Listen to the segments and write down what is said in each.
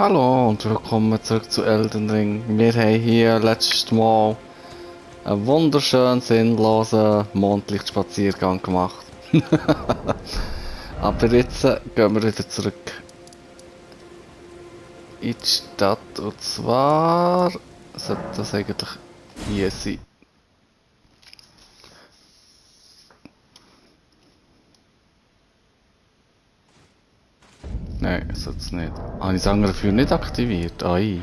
Hallo und willkommen zurück zu Elden Ring. Wir haben hier letztes Mal einen wunderschönen, sinnlosen Mondlichtspaziergang gemacht. Aber jetzt gehen wir wieder zurück in die Stadt. Und zwar sollte das eigentlich hier sein. Nein, sollte es nicht. Habe ich das andere dafür nicht aktiviert? Ai.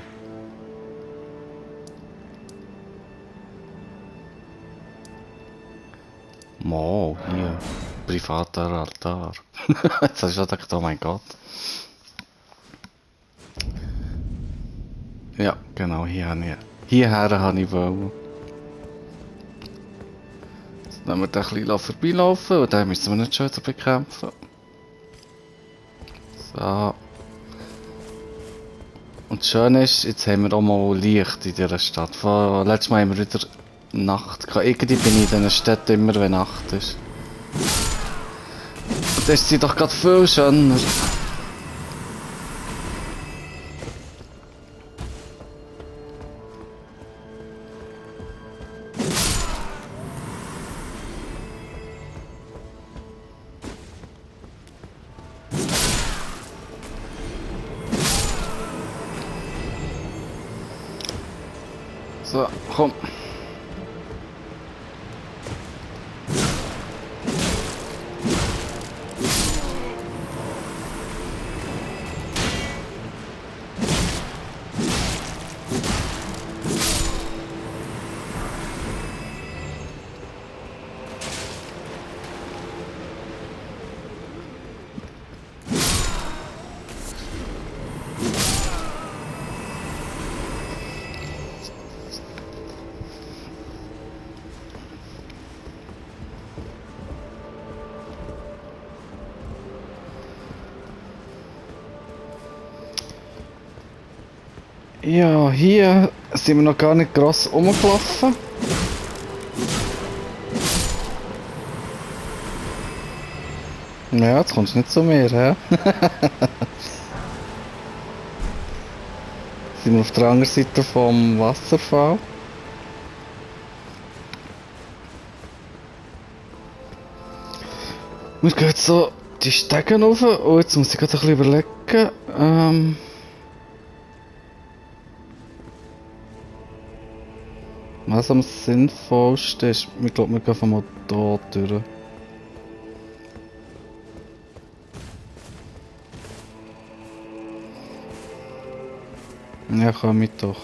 Mo, hier. Privater Altar. Jetzt habe ich schon gedacht, oh mein Gott. Ja, genau, hierher habe ich wollen. Jetzt lassen wir den ein bisschen vorbeilaufen und den müssen wir nicht schon wieder bekämpfen. So. Und das Schöne ist, jetzt haben wir auch mal Licht in dieser Stadt. Letztes Mal haben wir wieder Nacht gehabt. Irgendwie bin ich in diesen Städten immer, wenn Nacht ist. Und das ist sie doch gerade viel schöner. So, komm. Ja, hier sind wir noch gar nicht gross rumgelaufen. Ja, jetzt kommst du nicht zu mir, hä? Sind wir auf der anderen Seite vom Wasserfall. Wir gehen jetzt so die Stege rauf. Oh, jetzt muss ich gerade ein bisschen überlegen. Was am sinnvollsten ist, ich glaube, wir gehen einfach mal hier durch. Ja, komm mit doch.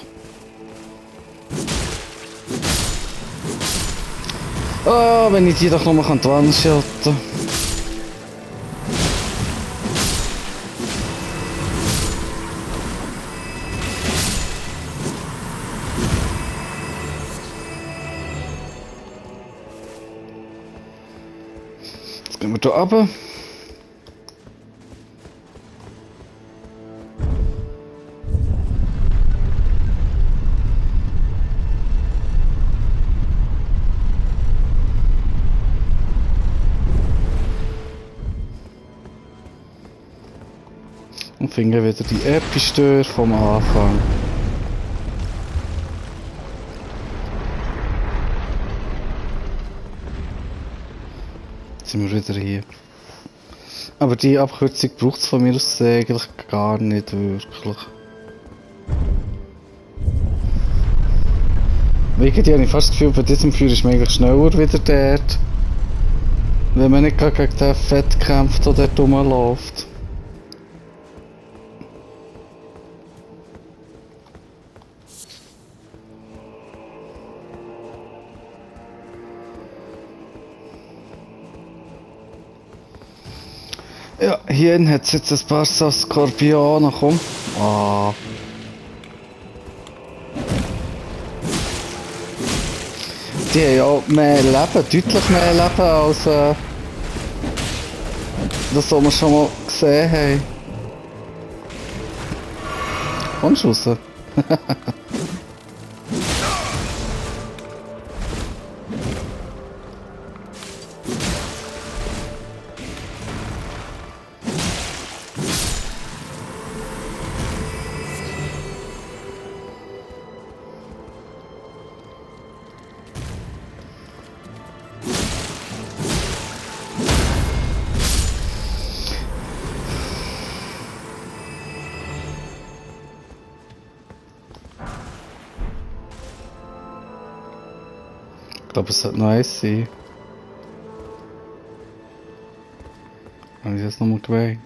Ah, wenn ich die doch nochmal an die Wand schalten. Jetzt gehen wir hier runter. Und finden wieder die Episch vom Anfang. Jetzt sind wir wieder hier. Aber die Abkürzung braucht es von mir aus eigentlich gar nicht wirklich. Wegen die habe ich fast das Gefühl, bei diesem Feuer ist man eigentlich schneller wieder dort. Wenn man nicht gerade gegen den Fett kämpft, der dort rumläuft. Ja, hier hat es jetzt ein paar so Skorpione, komm. Ah. Die haben ja mehr Leben, deutlich mehr Leben als das, was wir schon mal gesehen haben. Kommst du raus? Ich glaube, es sollte noch eins sein. Habe ich das nochmal gewählt?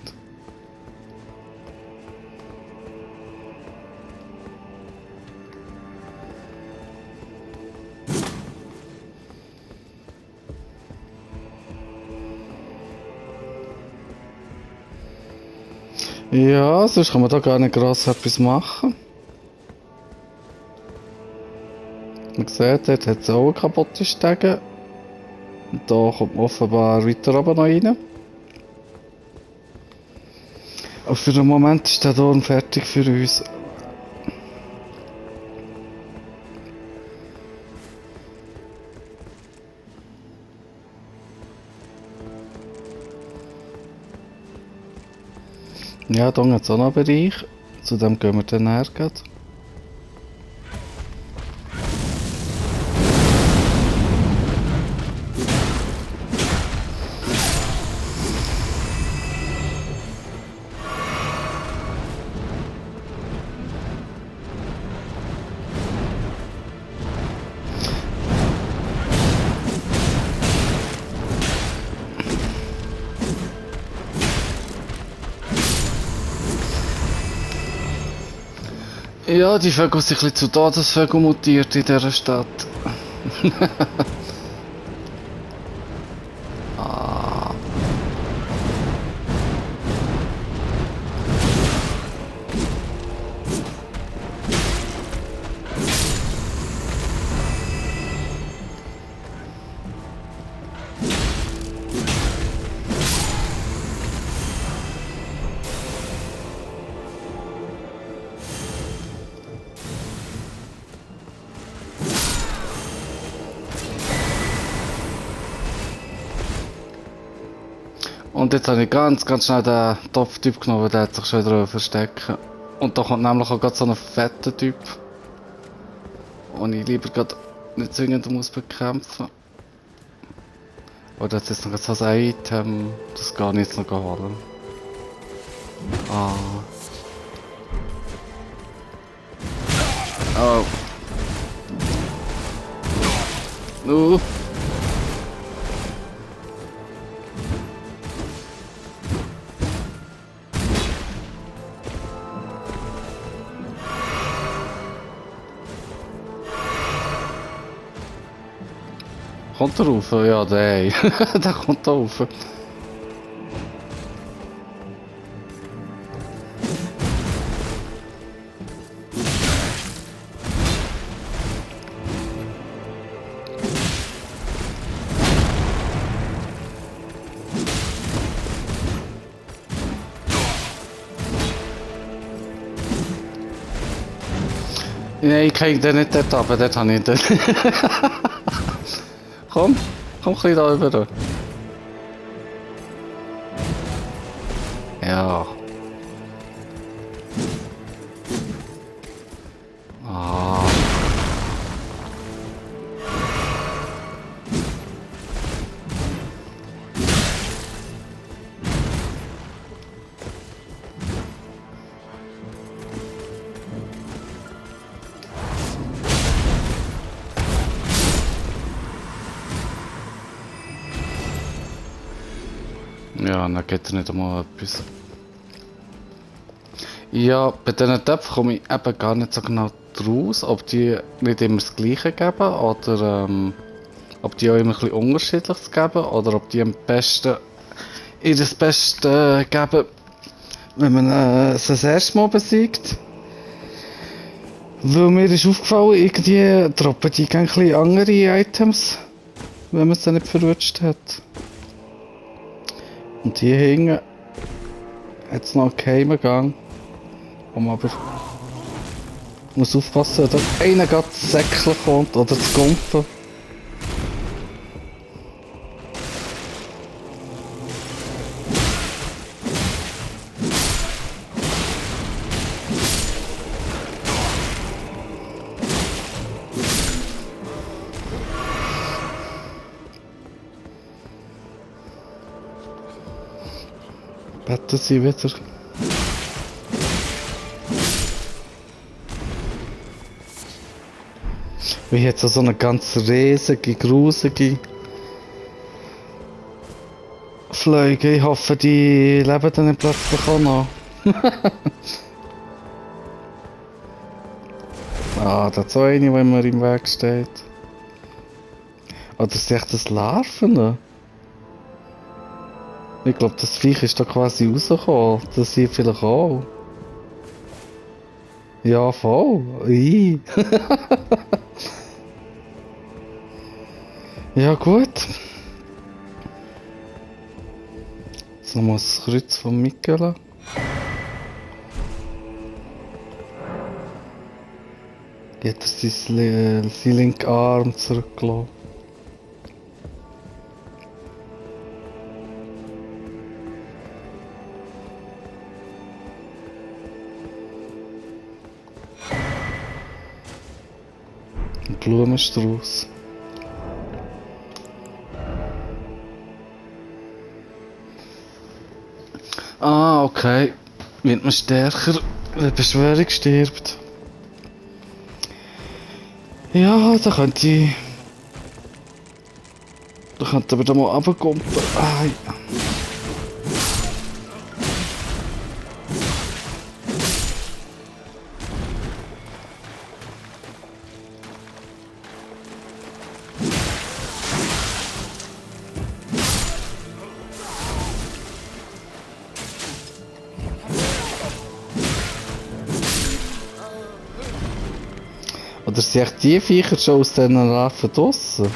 Ja, sonst kann man da gar nicht gross etwas machen. Man sieht, dort hat es auch eine kaputte Stege. Und da kommt man offenbar weiter oben noch rein. Aber für den Moment ist der Dorn fertig für uns. Ja, da hat es auch noch einen Bereich. Zu dem gehen wir dann näher. Ja, die Vögel sind ein bisschen zu Todesvögel mutiert in dieser Stadt. Ah. Und jetzt habe ich ganz schnell den Topf-Typ genommen, der hat sich schon wieder verstecken. Und da kommt nämlich auch gerade so ein fetter Typ. Den ich lieber gerade nicht zwingend muss bekämpfen. Oder jetzt ist noch so ein Item, das kann ich jetzt noch holen. Ah. Oh. Kommt er rauf? Ja, der. Der kommt da rauf. Nein, ich krieg den nicht dort runter, dort habe ich den. Komm, komm ein bisschen da rüber. Ja. Ah. Ja, dann geht er nicht einmal etwas. Ja, bei diesen Töpfen komme ich eben gar nicht so genau draus, ob die nicht immer das Gleiche geben oder ob die auch immer ein bisschen unterschiedliches geben oder ob die am besten ihr das Beste geben, wenn man es das erste Mal besiegt. Weil mir ist aufgefallen, irgendwie droppen die ein bisschen andere Items, wenn man es dann nicht verrutscht hat. Und hier hinten hat es noch einen Geheimgang, wo man aber muss aufpassen, dass einer gerade das Säckchen kommt oder das Gumpfen. Betten sie wieder. Wie jetzt so eine ganz riesige, grusige Fliege. Ich hoffe, die leben dann plötzlich auch noch. Ah, da hat so eine, die mir im Weg steht. Oder sind echt das Larven? Ich glaube, das Viech ist da quasi rausgekommen. Das hier vielleicht auch. Ja, voll. Ih. Ja, gut. Jetzt nochmal das Kreuz von Michela. Jetzt hat er seinen linken Arm zurückgelassen. Ein Blumenstrauß. Ah, okay. Wird man stärker, wenn die Beschwörung stirbt. Ja, da könnte ich... Da könnte aber da mal runterkumpen. Ah, ja. Oder sind echt die Viecher schon aus diesen Larven draussen?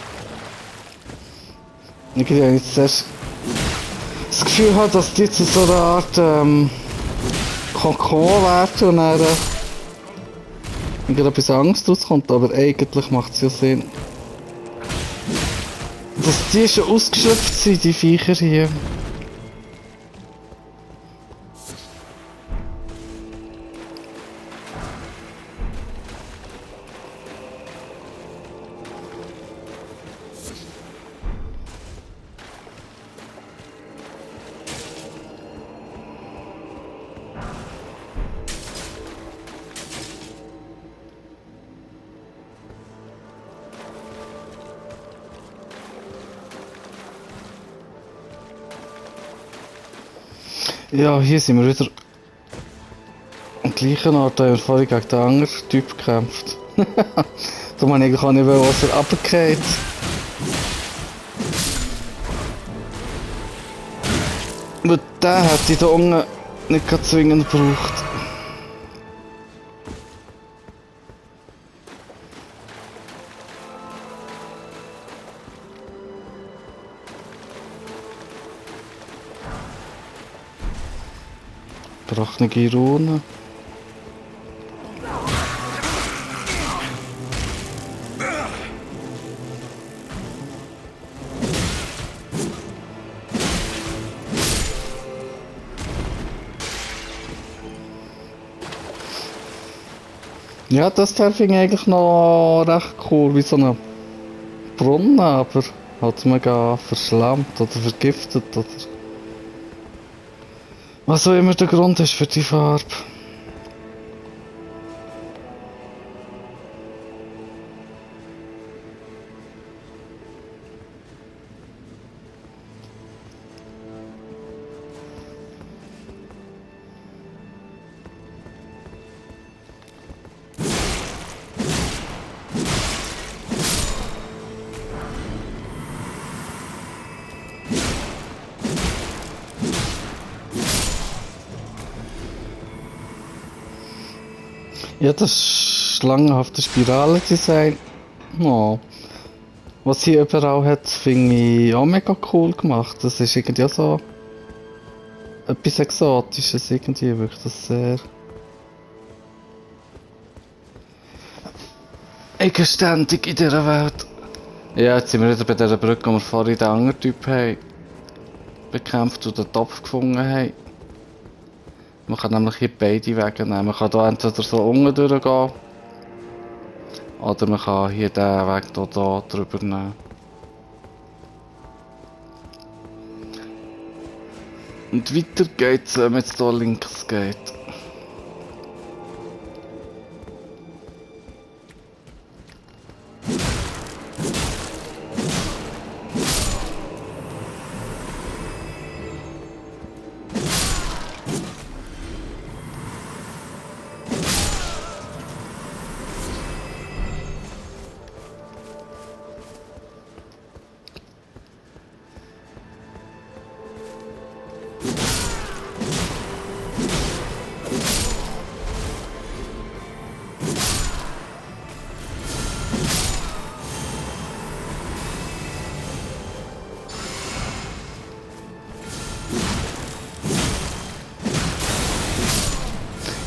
Ich habe jetzt zuerst das Gefühl habe, dass die zu so einer Art Kokon werden und dann etwas Angst rauskommt, aber eigentlich macht es ja Sinn, dass die schon ausgeschöpft sind, die Viecher hier. Ja, hier sind wir wieder am gleichen Ort, da haben wir vorhin gegen den anderen Typ gekämpft. Da habe ich eigentlich auch nicht wollen, was er runtergeht. Aber den hätte ich da unten nicht gerade zwingend gebraucht. Brachne Runen. Ja, das Teil finde ich eigentlich noch recht cool, wie so ein Brunnen, aber halt mega verschlammt oder vergiftet oder was auch immer der Grund ist für die Farbe. Ja, das schlangenhafte Spirale-Design, oh, was hier überall hat, finde ich auch mega cool gemacht. Das ist irgendwie auch so etwas Exotisches, irgendwie wirklich das sehr eigenständig in dieser Welt. Ja, jetzt sind wir wieder bei dieser Brücke, wo wir vorhin den anderen Typ haben bekämpft und den Topf gefunden haben. Man kann nämlich hier beide Wege nehmen. Man kann hier entweder so unten durchgehen oder man kann hier den Weg hier drüber nehmen. Und weiter geht's, wenn man jetzt hier links geht.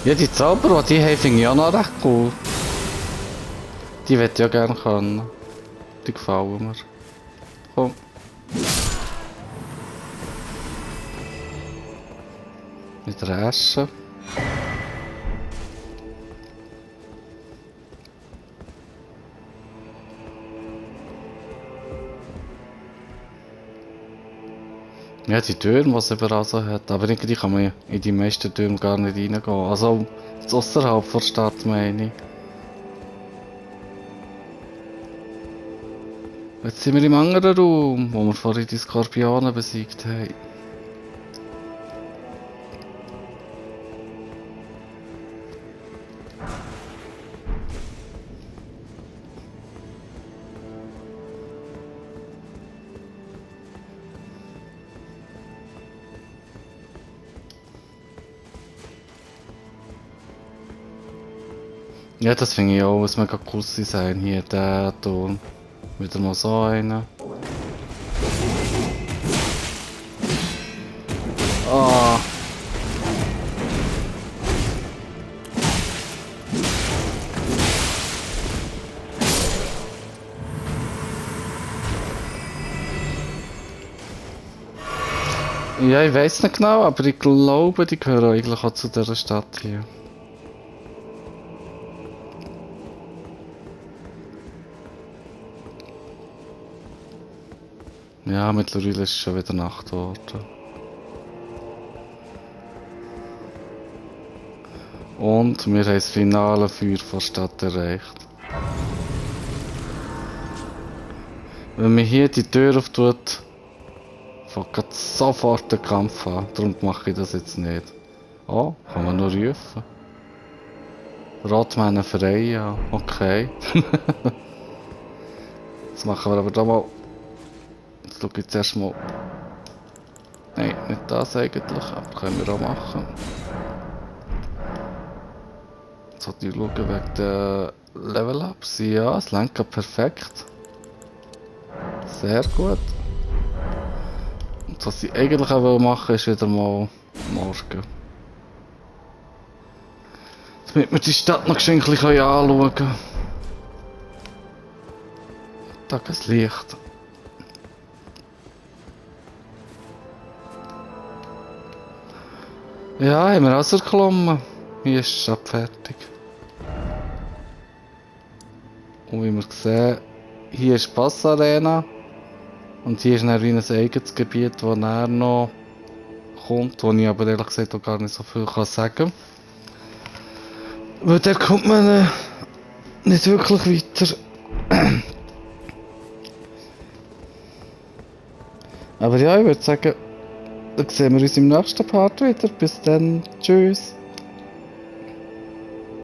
Ja, die Zauberer, die haben finde ich auch noch recht cool. Die hätte ich ja gerne können. Die gefallen mir. Komm. Mit Räschen. Ja, die Türme, die es überall so hat. Aber irgendwie kann man in die meisten Türme gar nicht reingehen. Also, jetzt ausserhalb der Stadt meine ich. Jetzt sind wir im anderen Raum, wo wir vorhin die Skorpione besiegt haben. Ja, das finde ich auch ein mega cooles Design hier, der Turm. Wieder mal so einen. Ah. Ja, ich weiß nicht genau, aber ich glaube, die gehören eigentlich auch zu dieser Stadt hier. Ja, mittlerweile ist es schon wieder Nacht geworden. Und wir haben das finale Feuer vor der Stadt erreicht. Wenn man hier die Tür auftut, fängt sofort der Kampf an. Darum mache ich das jetzt nicht. Oh, kann man nur rufen. Rotmänner frei, ja. Okay. Jetzt machen wir aber da mal. Jetzt schaue ich zuerst mal. Nein, nicht das eigentlich, aber können wir auch machen. Jetzt sollte ich schauen wegen der Level-Ups. Ja, es lenkt perfekt. Sehr gut. Und was ich eigentlich auch machen will, ist wieder mal morgen. Damit wir die Stadt noch ein bisschen anschauen können. Tageslicht. Ja, haben wir rausgeklommen. Hier ist die Stadt fertig. Und wie wir sehen, hier ist die Passarena. Und hier ist dann wie ein eigenes Gebiet, das näher noch kommt, wo ich aber ehrlich gesagt auch gar nicht so viel sagen kann. Weil da kommt man nicht wirklich weiter. Aber ja, ich würde sagen, dann sehen wir uns im nächsten Part wieder. Bis dann, tschüss.